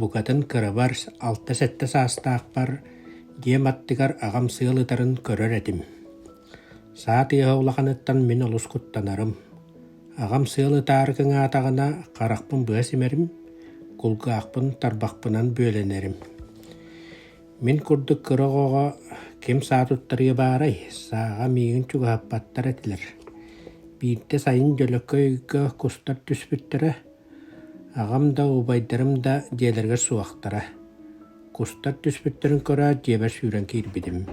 Букатын кырабар алта-сэттэ саастаахпар дьиэм аттыгар аҕам сыал ытарын көрөр этим. Саа тыаһа улаханыттан мин олус куттанарым. Аҕам сыал ытаары кыҥаатаҕына харахпын быа симэрим, кулгаахпын тарбахпынан бүөлэнэрим. Мин курдук кыра оҕоҕо ким саа туттарыа баарай, сааҕа миигин чугаһаппаттар этилэр. Биирдэ сайын Дьөлөкөйгө кустар түспүттэрэ, аҕам да, убайдарым да дьиэлэригэр суохтара. Кустар түспүттэрин көрөөт дьиэбэр сүүрэн киирбитим.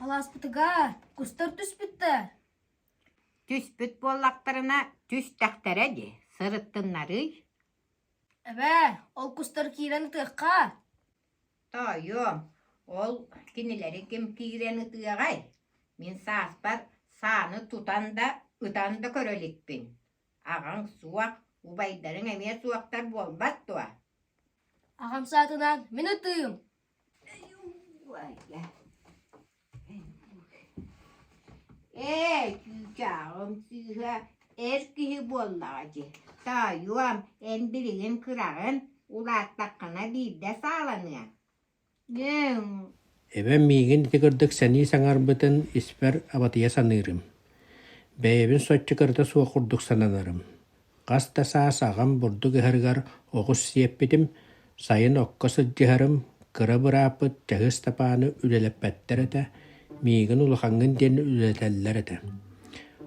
Алааспытыгар кустар түспүттэр. Түспүт буоллахтарына түстэхтэрэ дии, сырыттыннарый? Эбээ, ол кустар киирэн ытыахха. Тоойуом, ол кинилэри ким киирэн ытыаҕай? Мин сааспар сааны тутан да, ытан да көрө иликпин. Аҕаҥ суох, убайдарыҥ эмиэ суохтар буолбат дуо? Аҕам саатынан мин ытыым. Ээ, чыычааҕым сыыһа эр киһи буоллаҕа дии. Тоойуом, эн билигин кыраҕын, улааттаххына биирдэ сааланыаҥ. Эбэм миигин ити курдук сэнии саҥарбытын испэр абатыйа саныырым. Бэйэбин соччо кырата суох курдук сананарым. Хас да саас аҕам бурдук ыһарыгар оҕус сиэппитим, сайын окко сылдьыһарым, кыра бырааппыт Чаһы Ыстапааны үлэлэппэттэр этэ, миигин улахаҥҥын диэн үлэлэтэллэр этэ.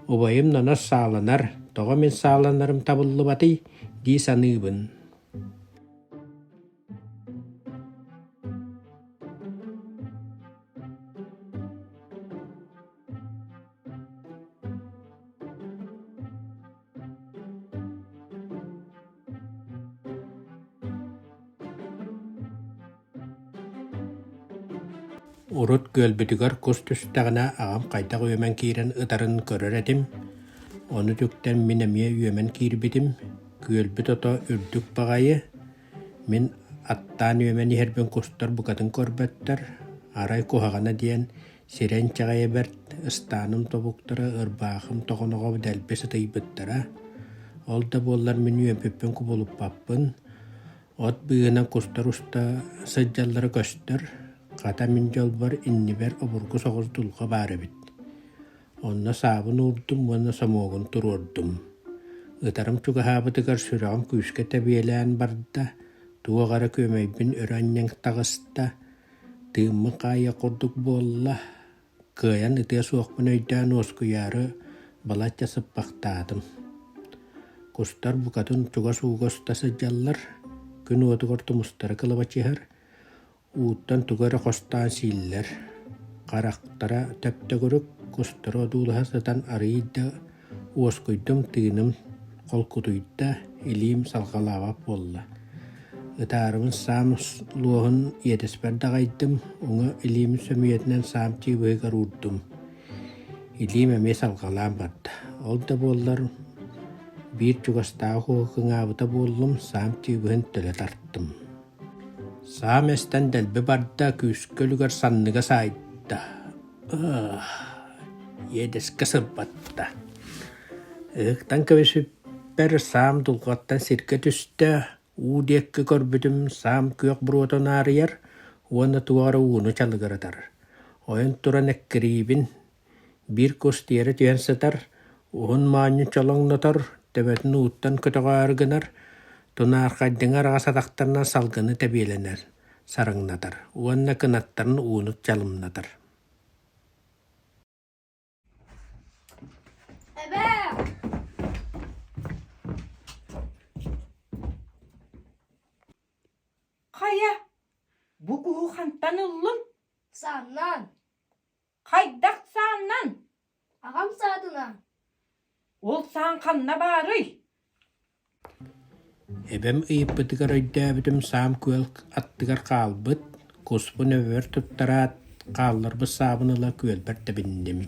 Убайым нонос сааланар, тоҕо мин сааланарым табыллыбатый дии саныыбын. Урут күөлбүтүгэр кус түстэҕинэ аҕам хайдах үөмэн киирэн ытарын көрөр этим, ону үтүктэн мин эмиэ үөмэн киирбитим, күөлбүт ото үрдүк баҕайы, мин аттаан үөмэн иһэрбин кустар букатын көрбөттөр, арай куһаҕана диэн Сирэ инчэҕэйэ бэрт, ыстааным тобуктара, ырбаахым тоҕоноҕо дэлби сытыйбыттара. Ол да буоллар мин үөмпүппүн кубулуппаппын, от быыһынан кустар уста сылдьаллара көстөр, хата мин дьолбор иннибэр обургу соҕус дулҕа баар эбит. Онно саабын уурдум уонна сомуогун туруордум. Ытарым чугаһаабытыгар сүрэҕим күүскэ тэбиэлээн барда, туох эрэ күөмэйбин өрө анньан таҕыста, Тыыммын хаайыах курдук буолла, кыайан ытыа суохпун өйдөөн уоскуйаары балачча сыппахтаатым. Кустар букатын чугас ууга уста сылдьаллар, күн уотугар тумустара кылабачыһар, ууттан тугу эрэ хостоон сииллэр. Харахтара төп-төгүрүк, кустары одуулаһа сытан арыый да уоскуйдум, тыыным холкутуйда, илиим салҕалаабат буолла. Ытаарыбын саам луоһун иэдэспэр даҕайдым, уҥа илиим сөмүйэтинэн саам чыыбыһыгар уурдум. Илиим эмиэ салҕалаан барда. Ол да буоллар биир чугастааҕы куһу кыҥаабыта буоллум, саам чыыбыһын төлө тартым. Саам эстэн дэлби барда, күүскэ үлүгэр санныга саайда. Иэдэскэ сырбатта. Ыһыктан кэбиспиппэр саам дулҕаттан сиргэ түстэ, уу диэки көрбүтүм саам күөх буруота унаарыйар уонна туох эрэ ууну чалыгыратар. Ойон туран эккириибин, биир кус тиэрэ түһэн сытар, уһун моонньу чолоҥнотор, төбөтүн ууттан көтөҕөөрү гынар, тунаархайдыҥы араҕас атахтарынан салгыны тэбиэлэнэр, сарыҥнатар уонна кынаттарын ууну чалымнатар. Эбээ! Хайа, бу куһу хантан ыллыҥ? Сааннан. Хайдах сааннан? Аҕам саатынан. Ол саан ханна баарый? Эбэм ыйыппытыгар өйдөөбүтүм саам күөл аттыгар хаалбыт, куспун эбэбэр туттараат, хаалларбыт саабын ыла күөлбэр тэбинним.